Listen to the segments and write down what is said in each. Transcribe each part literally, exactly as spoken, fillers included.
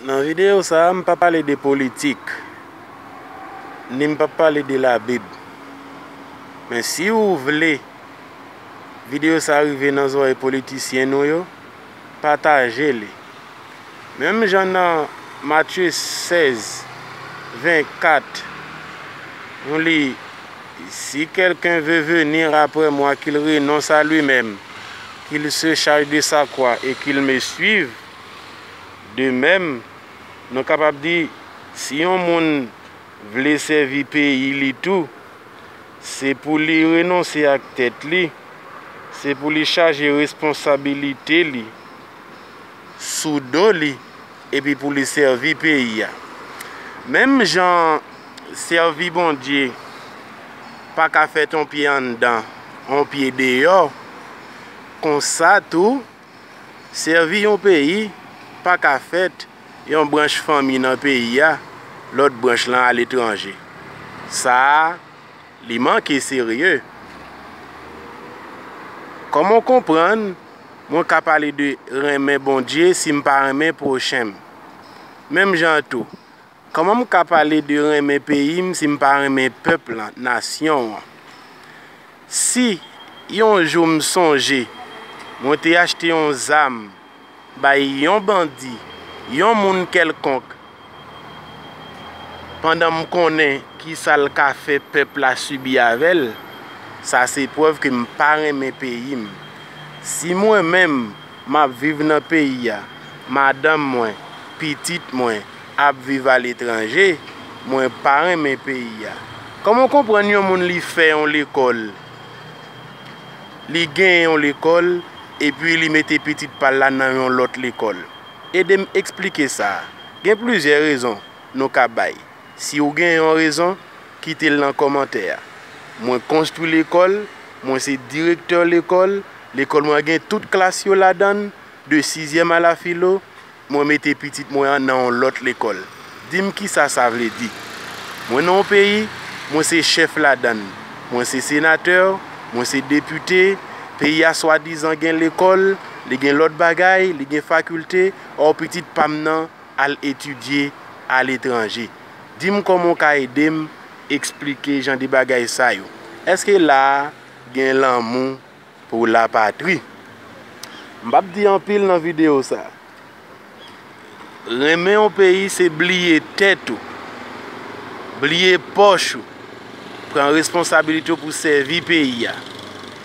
Nan videyo sa a, m p ap pale de politik, ni m p ap pale de Labib. Men si w vle videyo sa a rive nan zòrèy politisyen nou yo, pataje li. Menm jan nan Matye sèz, ven kat, nou li, Si quelqu'un veut venir après moi, qu'il renonce à lui-même, qu'il se charge de sa croix et qu'il me suive. De même, nou kapab di, si yon moun vle sèvi peyi li tou, se pou li renonse ak tèt li, se pou li chaje responsabilite li sou do li, epi pou li sèvi peyi a. Menm jan sèvi Bondye pa ka fèt yon pye anndan, yon pye deyò, konsa tou, sèvi yon peyi pa ka fèt yon branch fanmi nan peyi a, lòt branch lan aletranje. Sa a, li manke serye. Kòman w konprann mwen ka pale de renmen Bondye si m pa renmen pwochen m? Menm jan an tou, kòman m ka pale de renmen peyi m si m pa renmen pèp lan, nasyon an? Si yon jou m sonje mwen te achte yon zam bay yon bandi, yon moun kèlkonk, pandan m konnen ki sa l ka fè pèp la sibi avè l, sa se prèv ke m pa renmen peyi m. Si mwen menm, m ap viv nan peyi a, madanm mwen, pitit mwen ap viv aletranje, mwen pa renmen peyi a. Kòman w konprann yon moun li fè yon lekòl, li genyen yon lekòl, epi li mete pitit pa l la nan yon lòt lekòl? Ede m eksplike sa a. Gen plizyè rezon nou ka bay. Si w gen yon rezon, kite l nan kòmantè a. Mwen konstwi lekòl, mwen se direktè lekòl, lekòl mwen gen tout klas yo ladan l, de sizyèm a la filo, mwen mete pitit mwen an nan yon lòt lekòl. Di m kisa sa vle di. Mwen nan yon peyi, mwen se chèf ladan l. Mwen se senatè, mwen se depite, peyi a swadizan gen lekòl, li gen lòt bagay, li gen fakilte, ò pitit pa m nan al etidye aletranje. Di m kòman w ka ede m eksplike jan de bagay sa yo. Èske la a gen lanmou pou lapatri? M p ap di anpil nan videyo sa a. Renmen yon peyi se bliye tèt ou, bliye pòch ou, pran responsabilite w pou sèvi peyi a.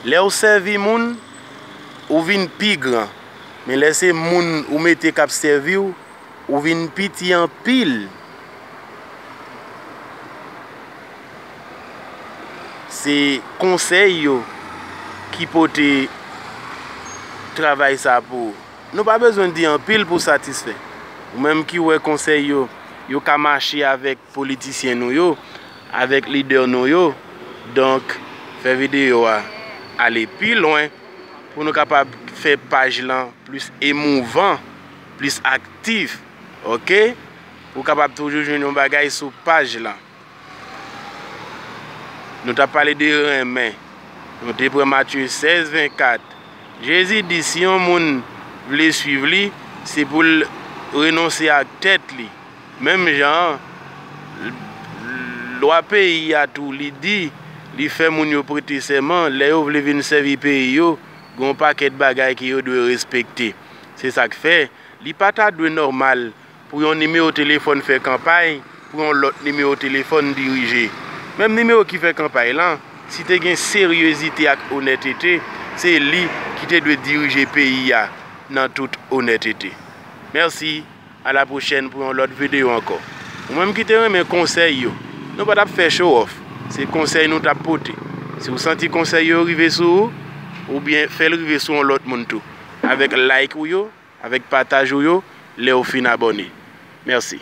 Lè w sèvi moun, ou vin pi gran. Men lè se moun ou mete k ap sèvi w, ou vin piti anpil. Se konsèy yo ki pote travay sa pou ou. Nou pa bezwen di anpil pou satisfè. Ou menm ki wè konsèy yo, yo ka mache avèk politisyen nou yo, avèk lidè nou yo. Donk, fè videyo a ale pi lwen pou nou kapab fè paj lan plis emouvan, plis aktif, oke? Pou w kapab toujou jwenn yon bagay sou paj lan. Nou t ap pale de renmen. Nou te pran Matye sèz, ven kat. Jezi di si yon moun vle suiv li, se pou l renonse ak tèt li. Menm jan an, lwa peyi a tou, li di, li fè moun yo prete sèman, lè yo vle vin sèvi peyi yo, gen yon pakèt bagay ke yo dwe respekte. Se sa k fè, li pa ta dwe nòmal pou yon nimewo telefòn fè kanpay, pou yon lòt nimewo telefòn dirije. Menm nimewo ki fè kanpay lan, si te gen seryezite ak onètete, se li ki te dwe dirije peyi a nan tout onètete. Mèsi, a la pwochèn pou yon lòt videyo ankò. Ou menm ki te renmen konsèy yo, nou pa t ap fè show off. Se konsèy nou t ap pote. Si w santi konsèy yo rive sou ou, oubyen fè l rive sou yon lòt moun tou, avèk like ou yo, avèk pataj ou yo, lè w fin abòne. Mèsi.